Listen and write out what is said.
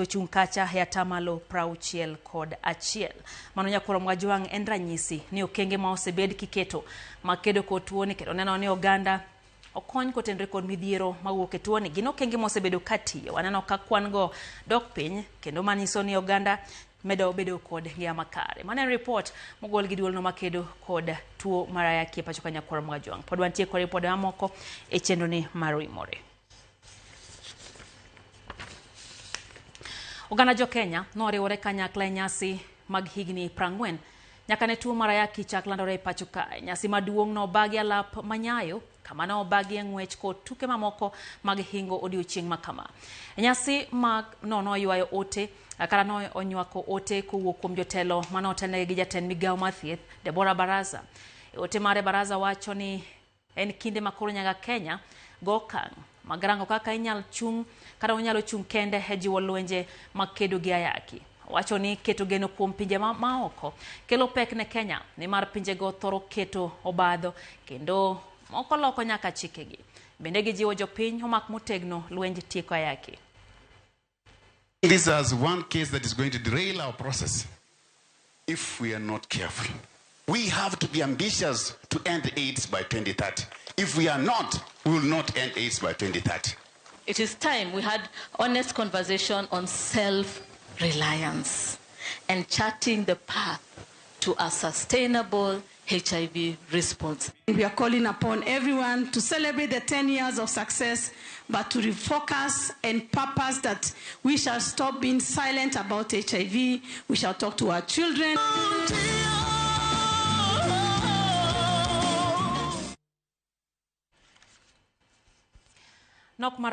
ochung' kacha e atamalo 61. Mano nyakwar Mwajwang' en ranyisi ni okenge ma osebed kiketo makedo kod tuoni kendo neno ni oganda okony kotenore kod midhiero mawuok e tuoni gin okenge mosebedo katiyo. Waneno ka kwan go dok piny kendo manyiso ni oganda medo bedo kod ngima makare. Mano en ripot mogol gi duolno makedo kod tuo mar ayaki e pacho ka nyakwar Mwajwang'. Pod wantie kod ripode mamoko e chenro ni mar Oimore. Oganda jo Kenya noriwore kanyakla e nyasi mag higni 40 nyaka ne tuo mar ayaki chak landore e pacho kae. Nyasi maduong' nobagi alap manyayo kama ne obagi e ng'wech kod tuke mamoko mag hingo odiochieng' ma kama. Nyasi mag no noywayo ote kata no onywako ote kowuok kuom jotelo mane otelnegi gi jatend migawo mar thieth Deborah Baraza. E ote mare Baraza wacho ni en kinde ma koro nyaka Kenya go okang' mag rango kaka inyal chung' kata onyalo chung' kende e jiwo lwenje mag kedo gi ayaki. Owacho ni keto geno kuom pinje maoko kelo pek ne Kenya nimar pinjego thoro keto obadho kendo moko loko nyaka chikegi. Bende gijiwo jopiny omak motegno lwenj tieko ayaki. This is one case that is going to derail our process if we are not careful. We have to be ambitious to end AIDS by 2030. If we are not, we will not end AIDS by 2030. It is time we had honest conversation on self-reliance and charting the path to a sustainable HIV response. We are calling upon everyone to celebrate the 10 years of success, but to refocus and purpose that we shall stop being silent about HIV. We shall talk to our children. Nok mar